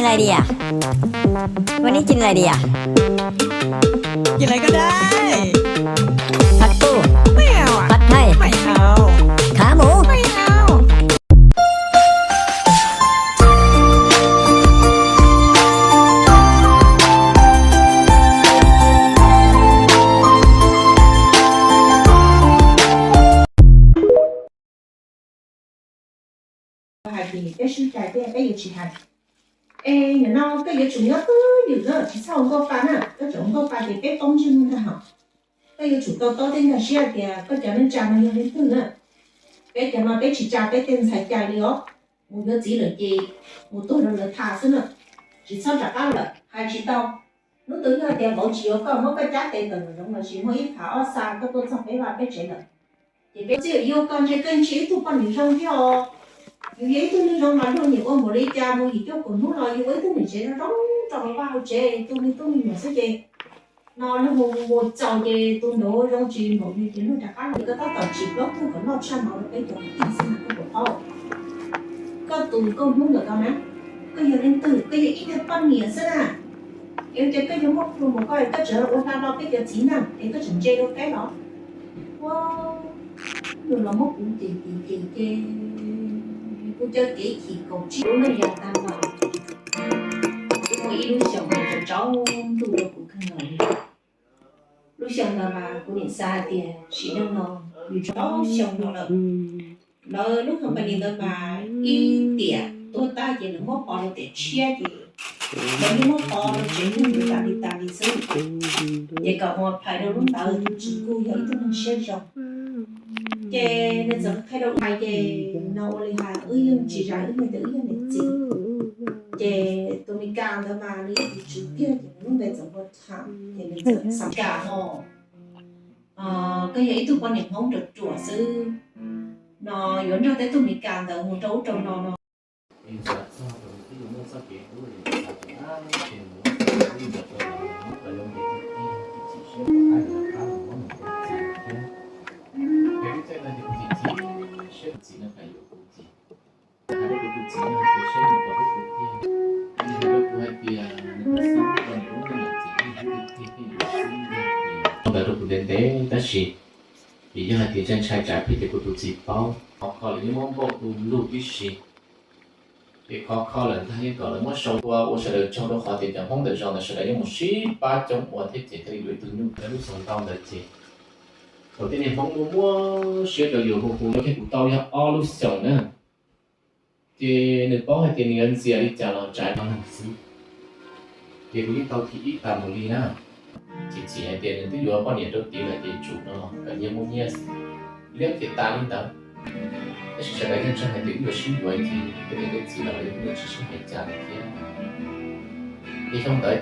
อะไรดีอ่ะ วันนี้กินอะไรดีอ่ะ กินอะไรก็ได้ ผัดปู ไม่เอาอ่ะ ผัดไทย ไม่เอา ขาหมู ไม่เอา Hais tias peb sib cais thiab peb yuav tsis hais. Es nim no koj yuav tsum nyob twj ywm na, tsis txhob ua nkauj pa na, koj tseem ua nkauj pa ces peb poob ntsej muag ntag hos. Koj yuav tsum to taub thiab nkag siab tias koj cov neej tsa no yog leej twg na. Peb cov no peb tsis tsa peb tej ntxhais cai li os. Mus yuav txiv lawm ces mus tuag rau lawv tha xwb na, tsis txhob rov qab lawm, hais tsis tau. Hnub twg yog tias vauv tsis yuav koj, muab koj cab tes ntawm nraum zoov los sis muaj ib phav ob xa koj tuaj txog peb vaj peb tsev lawm, ces peb txij yuav koj ntshe koj tsis yog ib tug poj niam zoo thiab os. Yus yog ib tug neeg zoo mas luag nyiam ua npaum li cas, mus yim cuaj kaum hnub los yus ua ib tug niam tsev zoo zoo rau hauv vaj hauv tsev, tu me tub me nyuam xwb ces no luag mus mus txaus ces tus nraud zoo tsis npaum li ces luag rov qab los. Koj tab tom tsim plaub tug kom loj tshaj no rau peb cov kwv tij xwb na koj puas paub? Koj tus nkauj hnub ntawm no na, koj yog leej twg? Koj yog ib tug poj niam xwb na. Es tias koj yuav muaj plhu mus koj, koj tseem ua hla lo peb cov txiv neej es koj tseem ntse rau peb los? Ua, nws los muab kuv ces ces ces ces kuv cov kev chim kaum tsib lub neej yog tag los, kuv muaj ib lub xyoos tsaus ntuj rau kuv kawg nkaus li. Lub xyoo no mas kuv nim xav hais tias sim neej no yus tsaus xyoo no lawm, lawv lub company ntawd mas ib tiam tuag tag ces nws muab pov rau tiam tshiab ces lawv yeej muab pov rau tsev neeg tas li tas li xwb. Ces kom mus apply rau lub ntawd tus tswv kuj yog ib tug neeg siab zoo. Ces nws txawm qhia rau hais ces no ua li hais wb yeej tsis zais wb niam tias wb yog niam txiv. Ces tus Mes Kas ntawd mas nws yog tus tswv tiag ces nws lub npe txawm hu Tham ces nws txawm xav Kas ho koj yog ib tug poj niam Hmoob ruam ruam xwb no yuav nrog tej tug Mes Kas ntawd mus rau ub rau no no. Ntawd rau kuv ntev ntev tab sis vim yog hais tias ntshai ntshai tsam phem ces kuv tus txiv paub, khov kho lawm yeej muab npauj tu lug tib si. Ces khov kho lawm ntag yeej kom lawv muab sau ua ua sawv daws tsaug rau qhov tias cov Hmoob ntawm zos ntawd sawv daws yeej mus sib pab coob ua thiab ces thiaj li yuav ib tug nyuj tau lub xyoo ntau ntawd ces thaum tej niag Hmoob muaj muaj siab rau yus hu hu thiab kuv tau yog ob lub xyoos na. Ces nws paub hais tias nws yuav ntxias li cas los tsam no xwb. Ces kuv yeej tau thim ib tas mus li na. Ces txiv hais tias nws twb yuav poj niam rau tid lawm ces tsum no los kom nyias muaj nyias liab ces tas li ntawd. Tab sis sawv daws yeej ntseeg hais tias wb yuav sib yuav ces tej niam tej txiv los lawv yeej tsis sib hais cas li thiab. Ces xyoo ntawd